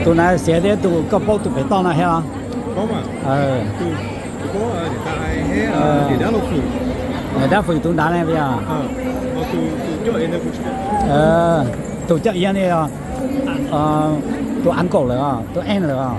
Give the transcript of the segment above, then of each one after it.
Tus na xiav thiab tus koj paub tus pem toj no thiab los? Niam dab Fwm tus nrad ne, tus coj iav ne, tus uncle lawm, tus aunt lawm.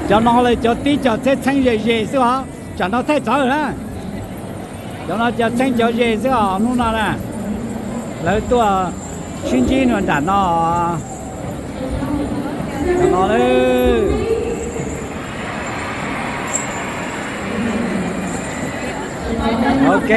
Cov no lawv cov tib cov txheeb txheeb ze ze xwb os, tsam no thaij txawv na. Cov no cov txheeb cov ze xwb os hnub no na. Lawv tuaj sib ntsib nram no. No, ok.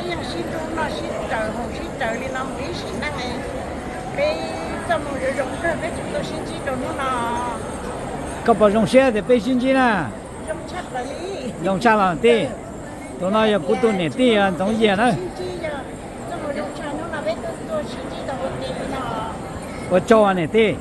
Peb yeej sib hlub noj sib raws haus sib raws li no mus ib sim neej. Peb txoj hmoo zoo zoo kawg peb tseem tuaj sib ntsib rau hnub no. Koj puas zoo siab tias peb sib ntsib na? Zoo tshaj los tij. Tus no yog kuv tus niam tij Ntxoov Yias na. Ua tsaug niam tij.